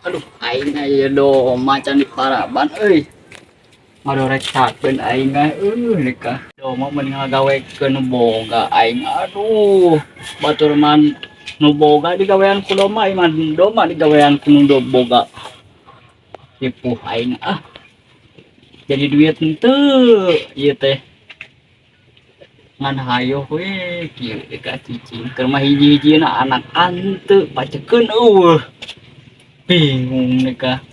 Aduh, aing aya doma can diparaban euy. Ngadoreksakeun aing euy nikah. Doma mending ngagawekeun nu boga aing. Aduh, batur man nu boga digawean ku doma, ieu mah doma digawean ku nu boga. Ripuh aing ah. Jadi duit henteu ieu teh. Ngan hayoh we kieu ka cicing. Keur mah hiji-hijina anak henteu pacekeun eueuh. Bingung nikah.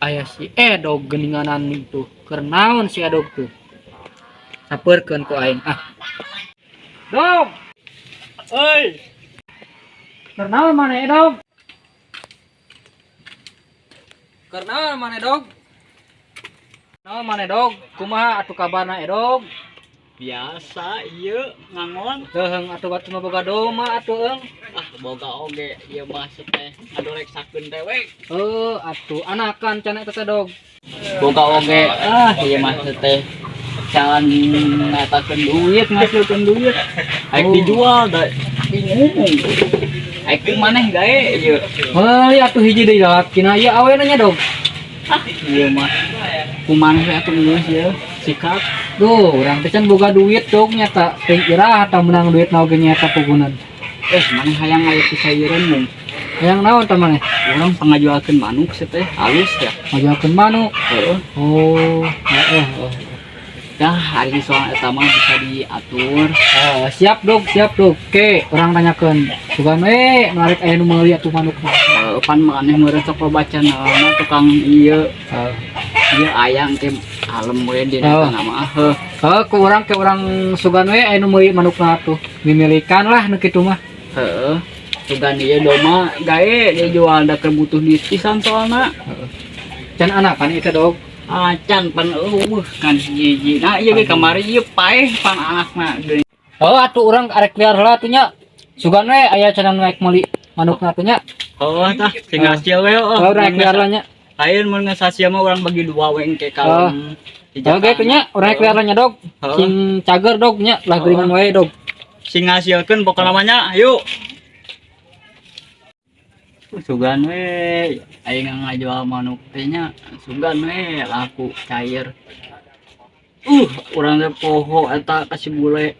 Aya si Edog geuninganan itu. Keur naon si Edog tuh? Sapeurkeun ku aing ah. Dog, Euy, keur naon maneh Edog? Keur naon maneh Dog? Naon maneh Dog? Kumaha atuh kabarna Edog? Biasa ieu ngangon. Leuheung atuh batu mah boga doma atuh eung. Ah, boga oge ieu mah teh ngadoreksakeun teh we. Heuh atuh anakan can eta teh Dog. Boga oge ah ieu mah teh can ngatakeun duit, ngasilkeun duit. Aik Oh. dijual da bingung. Aik ku maneh gae ieu. Meuli atuh hiji deui lalakina ieu awena nya Dog. Ah, ieu mah ku maneh we atuh geus ieu sikap. Duh, urang teh can boga duit dog nyata. Teuing iraha tah meunang duit na oge nyata pugunan. Eh, maneh hayang aya pisaireun mung. Hayang naon tah maneh? Urang pangajualkeun manuk sih teh halus ya. Ngajualkeun manuk. Heeh. Oh, heeh, heeh. Dah, hari soal eta mah bisa diatur. Ah, siap dog, siap dog. Oke, urang tanyakeun. Sugan we narik aya nu meuli atuh manuk mah. Heeh, pan maneh meureun sok loba channelna tukang ieu. Heeh. Ieu ayang teh alem we dina Oh. eta mah heuh. Heuh, ku urang ke urang sugan we aya nu meuli manukna atuh. Mimilikan lah nu kitu mah. Heeh. Sugan ieu doma gae dijual da keur butuh duit pisan soalna. Can anakan ieu teh dog. Acan pan eueuh kan hiji. Nah ieu ge kamari ieu paeh pan anakna deui. Oh, atuh urang arek liar heula atuh nya. Sugan we aya cenah nu rek meuli manukna atuh nya. Heuh tah sing hasil we heuh. Oh, urang rek liar heula nya. Lain mun geus hasil mah urang bagi dua we engke kalem. Oke, atuh nya, urang rek liar heula nya dog. Heeh. Sing cager dog nya, lah geuringan wae dog. Sing ngasilkeun pokona mah nya, ayo. Sugan we aing ngajual manuk teh nya, sugan we laku cair. Urang teh poho eta ka si bule.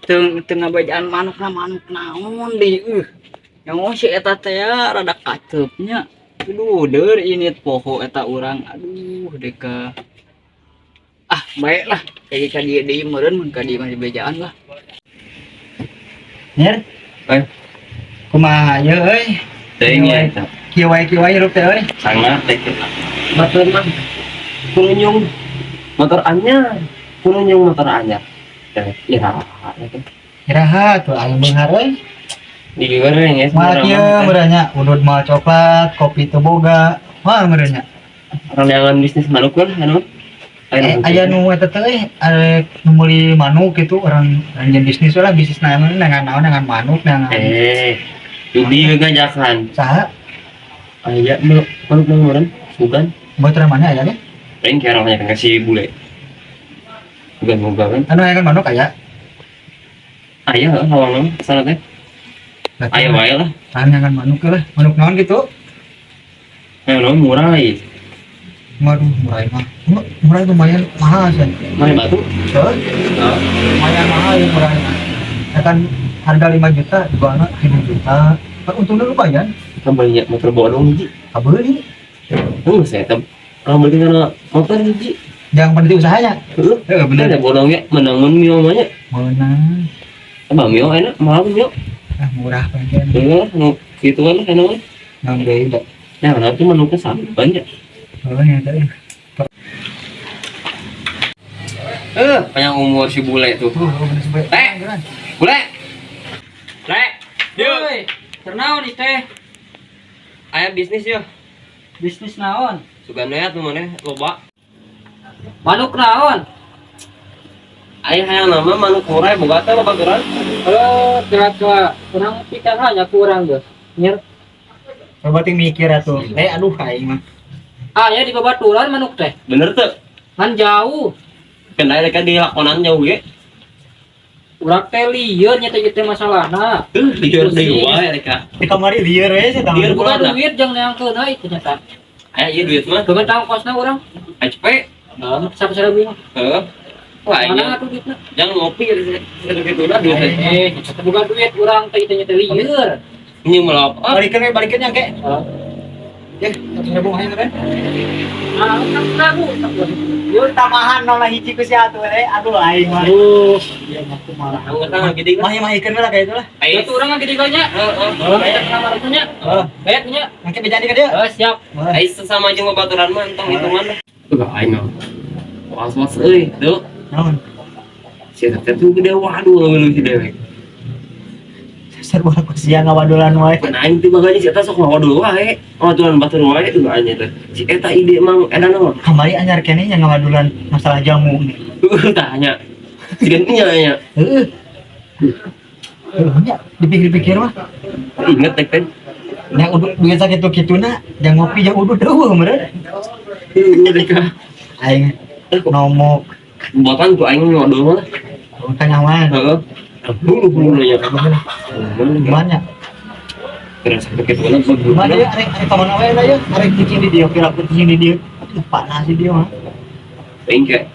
Teu teu ngabejaan manukna manuk naon deui. Yang si eta teh ya rada kacep nya. Aduh, deur init poho eta urang. Aduh, deka. Ah, baiklah. Kayak ka dieu deui meureun mun ka dieu mah dibejaan lah. Nyer. Eh. Kumaha ieu euy? Teuing ya eta. Kieu wae kieu wae hirup teh euy. Sangat teh kita. Batur mah kununyung motor anyar, kununyung motor anyar. Teh iraha teh. Iraha tuh aya beunghar euy. Digoreng ya. Moal kieu meureun nya, udud moal coklat, kopi teu boga. Moal meureun nya. Orang jangan bisnis manuk kan anu. Aya nu eta teh euy, arek nu meuli manuk gitu, orang orang jeung bisnis lah, bisnis naon dengan naon dengan manuk dengan Yudi ngajakan. Saha? Aya manuk manuk nang meureun sugan. Batur mana aya ge? Lain kira orang banyak kasih bule. Sugan boga kan. Anu aya kan manuk aya. Aya heuh hawang sana teh. Aya wae lah. Tahan kan manuk lah, manuk naon gitu? Naon murai. Waduh, murai mah. Murai lumayan mahal sih. Murai batu. Heeh. Lumayan mahal ya murai mah. Ya kan harga 5 juta dijualna 7 juta. Kan untungnya lumayan. Kan beli motor bodong hiji. Kabeli. Heuh, saya teh orang beli karena motor hiji. Jangan berhenti usahanya. Heeh. Heeh, bener. Ada bodongnya menangun mio mah nya. Menang. Abah mio enak, mahal mio. Ah, murah pengen. Heeh, nu kitu kan enak mah. Naon deui da. Nah, kenapa tuh manuknya sama banyak. Oh, ya teh. Panjang umur si bule tuh. Tuh, bener sampai. Eh. Bule. Le, Woi, keur naon ieu teh? Aya bisnis yo. Bisnis naon? Sugan we atuh maneh loba. Manuk naon? Aya hayang nama manuk murai boga teh loba geran. Oh, kira-kira kurang pikan hanya kurang geus. Nyer. Coba ting mikir atuh. Eh, aduh aing mah. Ah, ya di babaturan manuk teh. Bener tuh. Kan jauh. Kendai kan di lakonan jauh ge. Urang teh lieur nya teh ieu teh masalahna. Lieur deui wae rek. Di kamari lieur we sih Lieur. Bukan Kumaha? duit jang neangkeun euy ternyata. Aya ieu duit mah. Keun ongkosna urang. HP. Heeh, sabar-sabar mah. Heeh. Wah, Mana ini atuh duitna? jangan ngopi gitu lah duit. Eh, nyata bukan duit urang teh teh nyata lieur. Ini melop. Ah, Balikin we, balikin nya ke. Heeh. Ya, 100.000 hayang kan. Ah, kan ragu. Yuk tambahan nol hiji ku si atuh we. Aduh aing mah. Aduh, iya mah kumaha. anggota gede kan. Mahi-mahikeun we lah kayak itulah. Ayo. Itu urang gede nya. Heeh. Heeh, kita kenal nya. Heeh. Bayar nya. Engke bejaan ka dieu. Oh, siap. Ayo sesama jeung babaturan mah entong hitungan lah. Tuh aing mah. Was-was euy, tuh. Naon? Si eta teh tuh gede waduh lu si dewek. Sarua ku sia ngawadulan wae. Kan aing teh baganya si eta sok ngawadul wae. Ngawadulan batur wae tuh aing teh. Si eta ide emang edan mah. Kamari anyar keneh nya ngawadulan masalah jamu nih. Tanya. Si nya nya. Heeh. Heeh, nya dipikir-pikir mah. Inget teh teh. Nya udud duit sakitu kituna, jang ngopi jang udud eueuh meureun. Heeh deh ka. Aing nomok Buatan tuh aing ngawadul mah. kanyawan. Heeh. Hulu hulu nya. Gimana? Kira sakit kitu na Gimana ya arek arek ka mana wae lah ya? Arek cicing di dieu, kira aku cicing di dieu. Aduh, panas sih dia mah. Aing kayak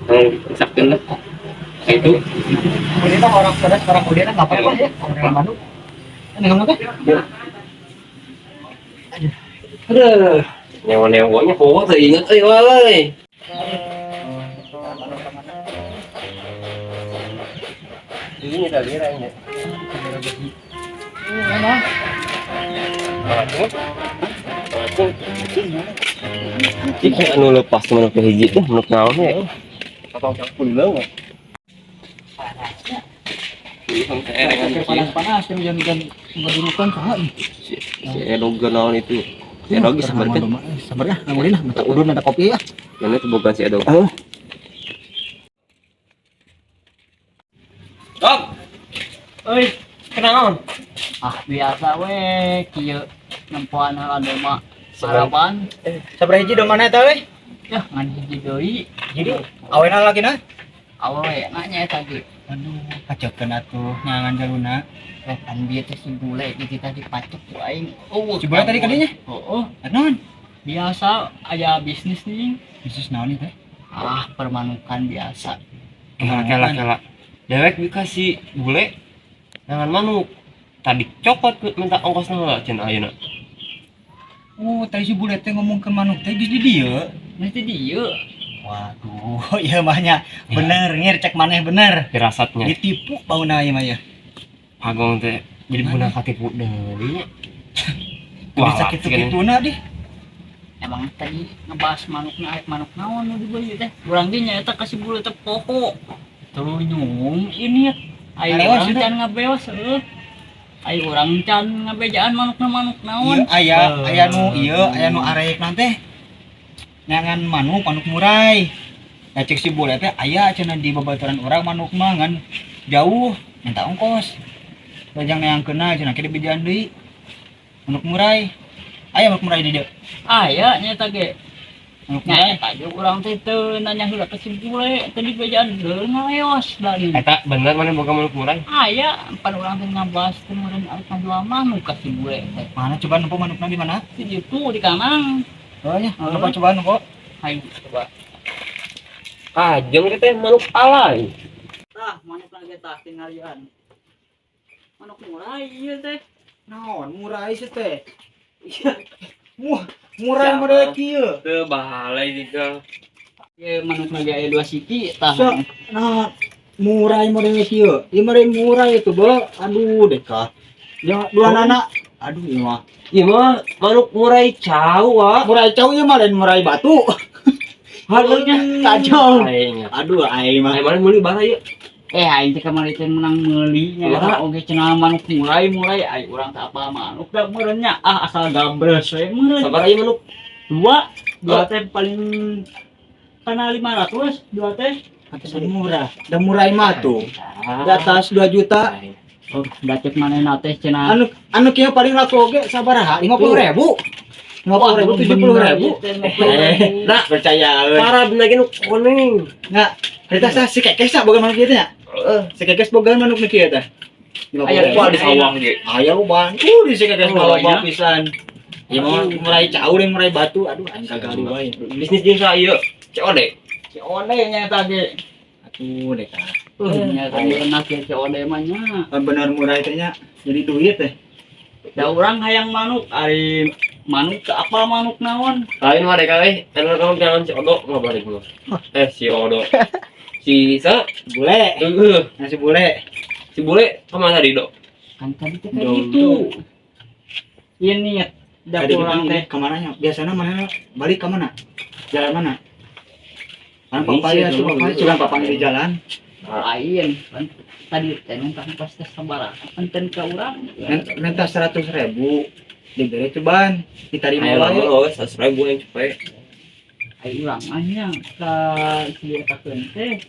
sakit lah. Itu Kemudian orang pedas, orang kemudian nggak apa-apa ya. Orang Bandung. Ini kamu teh? Aduh, nyewa-newanya kok teu inget euy wae. Ini dah lira ini. Iki anu lepas manuk hiji teh manuk naon we? Atau campur mah. Panas-panas hujan-hujan ngadurukan saha ih. Si Edog naon itu. Si Edog sabarkeun. Sabar ya, ngulin lah, minta udun ada kopi ya. Mana itu bukan si Edog. Oh. Dog. Euy, kenaon? Ah biasa we kieu nempoan heula doma sarapan. Sabar hiji do mana eta we? Ya ngan hiji deui. Jadi awena lagi na? Awewe nanya eta ge. Aduh, kacaukeun atuh nyangan jaluna. Eh pan bieu teh si bule di kita dipacek ku aing. Eueuh. Si bule tadi kadinya? Heeh. Naon? Biasa aya bisnis nih. Bisnis naon ieu teh? Ah permanukan biasa. Kela kela kela. Dewek dikasih bule jangan manuk. Tadi cokot minta ongkos heula cenah ayeuna. Oh, tadi si bule teh ngomong ke manuk teh geus di dieu. Geus di dieu. Waduh, ieu mah nya bener ngir cek maneh bener. Firasatnya Ditipu bauna ieu mah ya. Pagong teh jadi guna katipu deui nya. Bisa kitu-kituna dih. Emang tadi ngebahas manukna arek manuk naon nu dibeli teh. Urang ge nya eta ka si bule teh poho. Ternyum ini ayo Ngaleos urang itu. can ngabeos heuh. Ayo urang can ngabejaan manukna manuk naon. Ieu aya aya nu ieu aya nu arek teh. Nyangan manuk manuk murai. Nah cek si bule teh aya cenah di babaturan urang manuk mah ngan jauh minta ongkos. Bajang neangkeunna cenah ke dibejaan deui. Manuk murai. Aya manuk murai di dieu. Aya nya eta ge. Manuk Nya murai. eta ge urang teh teu nanya heula ka si bule teh dibejaan deui ngaleos lagi. Eta bener mana boga manuk murai? Aya pan urang teh ngabahas teh meureun arek ngajual manuk ka si bule teh. Mana coba nempo manukna di mana? Di ditu di kanang. Oh ya, nempo coba nempo. Hayu coba. Kajeng kita manuk alay. Tah manuk lagi tah tinggalian. Manuk murai ieu teh. Naon murai sih teh? Muah, murai model kieu. Teu balai juga. Ieu manuk lagi aya dua siki tah. Sok, nah murai model kieu. Ieu mah murai itu, Bo. Aduh, deka. Ya, dua nana. Aduh, ieu mah. Ieu mah manuk murai cau, wa. Murai cau ieu mah lain murai batu. Harganya Kacau. Aing. Aduh, aing mah. Aing mana meuli bara ieu? Eh aing teh kamari teh menang meuli nya Kumaha? oge cenah manuk murai-murai aing urang teh apa manuk da meureun nya ah asal gabres we meureun. Sabaraha ieu manuk? Dua, dua teh paling kana 500, dua teh. Pantesan murah. Da murai mah tuh. Di atas 2 juta. Oh, dacek manehna teh cenah. Anu anu kieu paling laku oge sabaraha? 50.000. 50.000, 70.000. Nah, Percaya euy. parah lagi nu koneng. Nah, harita sah si kekeh sah boga manuk kieu teh nya. Heeh, si Keges boga manuk nu kieu tah. Aya Wah, di sawah ge. Aya loba. Di si Keges mah loba pisan. Ya mau murai cau deh, murai batu. Aduh, aing gagal wae. Bisnis jeung sa ieu. COD. COD nya eta ge. Atuh deh kah. Nya tadi enak ya COD mah nya. Kan bener murai teh nya jadi duit teh. Da urang hayang manuk, ari manuk teu apal manuk naon. Lain mah dek euy, anu naon jangan si Odo ngabarik mah. Eh, si Odo. Si sa Bule, heeh, nasi bule. Si bule kemana tadi, Dok? Kan tadi teh kayak Jauh. gitu. Ini da Tadi urang teh. Kemana nya? Biasanya mana balik ke mana? Jalan mana? Kan Ini papa sih, ya, itu papa mah. suka papa di jalan. Lain kan tadi teh minta pas teh sabaraha enten ka urang. Minta 100.000 diberi ceban diterima Ayo lama wae. loh, 100.000 yang cepet. Ai urang mah nya ka si eta keun teh.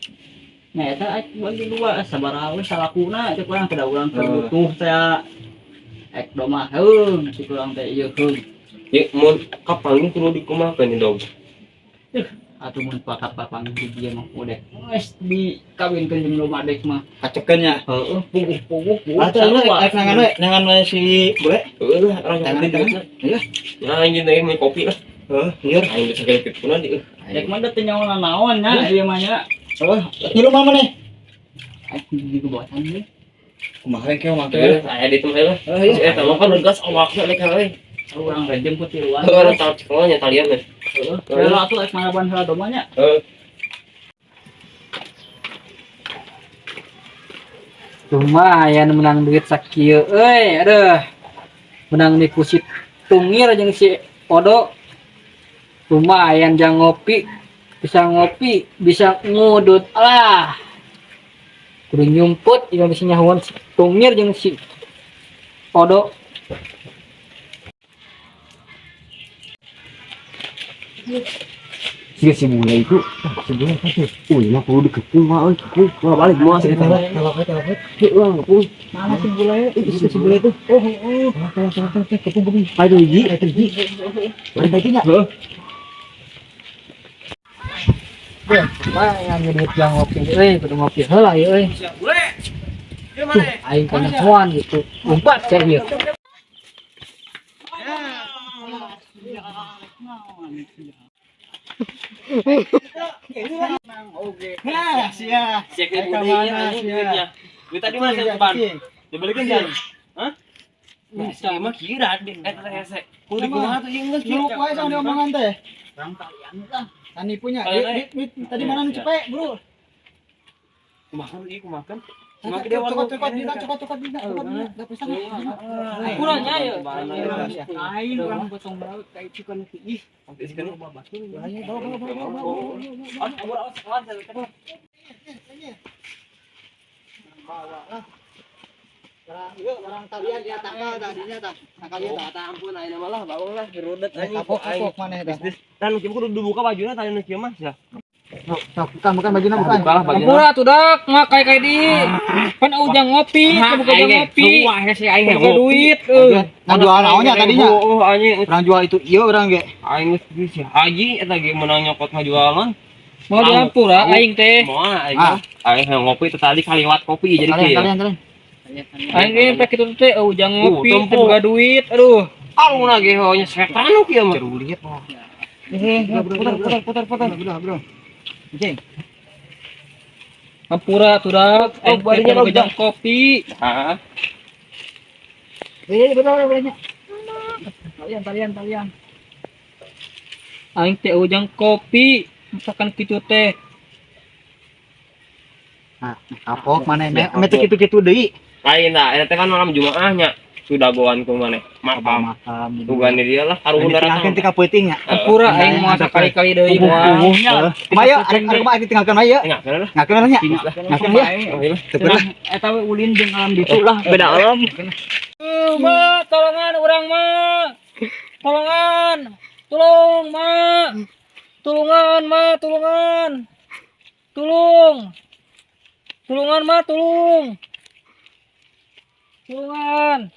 Nya eta aya bagi dua sabaraha we salakuna cek urang teh da urang teh Heeh. butuh teh ek domah heung cek urang teh ieu heung. Ya, mun kapan kudu dikumahakeun nih, Dog? Atuh mun pakat papanggih di dieu mah udah geus dikawinkeun jeung domba dek mah. Kacekeun nya. Heeh, puguh-puguh puguh Atau lu sarua. rek nangan we, nangan we si bule. Heeh lah, orang Tangan yang tangan. Iya. Ya, anjing teh mau kopi lah. Heeh, lieur. Aing bisa kayak gitu nanti. Dek mah teu nyaho naon nya ieu mah nya. Heeh, ngilu mah maneh. Aing di kebuatan deui. Kumaha yang kieu mah teh? Heeh, aya di tempat lah. Heeh, iya. Eh, tama kan gas awakna lek euy. Urang rejem ku tiluan. Heeh, orang tahu cekolnya talian teh. Heeh. Heula atuh ek maraban heula domba nya. Heeh. Lumayan menang duit sakieu euy, aduh. Menang nipu si Tungir jeung si Odo. Lumayan jang ngopi, bisa ngopi, bisa ngudut lah. Kudu nyumput ieu bisa nyahuan si Tungir jeung si Odo. Siga si bule itu, si bule apa tuh? Wih, mah kudu dikepung mah euy, kepung. Wah, balik moal sih eta. Telok telok. Heuh, urang kepung. Mana si bule? Ih, si bule itu. Oh, oh. Telok telok telok kepung kepung. Aduh, hiji. Eh, hiji. Balik lagi nya. Heeh. Lumayan duit jang ngopi euy, kudu ngopi heula ieu euy. Tuh, aing kanyahoan gitu. Umpat cek ieu. Nah, sia. Cek Eh, kemana, sia? Duit tadi mana sih, Pan? Dibalikin jangan. Hah? Bisa mah kira deh. Eh, teh hese. Kudu dikumaha tuh ieu geus Nyuruk wae sama diomongan teh. Urang talian lah. Tani punya. Kalian, Duit, duit, tadi mana nu cepet, Bro? Kumaha ieu kumaha kan? Kumaha dia Cokot cokot dina, cokot cokot dina, cokot dina. Da pisang. Kurangnya ya. Aing urang potong laut ka itu kan ih. Bawa bawa bawa bawa. Bawa lah. Barang ieu barang talian dia tangkal tadinya tah. Tangkal ieu tah. Ampun ayeuna mah lah bawang lah gerudet anjing. Kapok kapok maneh tah. Tan nu kieu kudu dibuka bajuna tadi nu kieu mah sia. Sok bukan bukan bajuna bukan. Buka lah bajuna. Ampura tuh dak, mah kayak kayak di pan ujang ngopi, buka ujang ngopi. Wah, hese aing Buka duit euy. Nah jual naonnya tadinya? Oh, anjing. Orang jual itu ieu orang ge. Aing geus si haji eta ge meunang nyokot ngajualan. Mau diampura aing teh. Moal aing. Ah. Aing hayang ngopi teh tadi kaliwat kopi jadi Kalian kieu. kalian kalian. Aing ge pek kitu teh ujang ngopi tempo. teu boga duit. Aduh. Aluna ge honya setan nu kieu mah. Ceruliet mah. Putar putar putar putar. Bro bro. Anjing. Ampura tuh dak, Oh, aing teh barinya teu boga logam. jang kopi. Ah. Ini benar benar. Talian talian talian. Aing teh ujang kopi. Misalkan kitu teh. Nah, kapok maneh me me teu kitu-kitu deui. Lain lah, eta teh kan malam Jumaah nya. Sudah goan ku maneh. Makam. Makam. Tugan di dia lah haruhun Tinggalkeun daratang. ti kapeuting nya. Ampura aing moal sakali-kali deui moal. Puguhnya. Kumaha yeuh? Arek arek kumaha ditinggalkeun wae yeuh? Tinggalkeun lah. Ngakeun lah nya. Ngakeun ya. Oh, iya. Teu lah. Eta we ulin jeung alam ditu lah beda alam. Ma, tolongan urang ma. Tolongan. Tolong ma. Tulungan ma, tulungan. Tulung. Tulungan ma, tulung. Tulungan.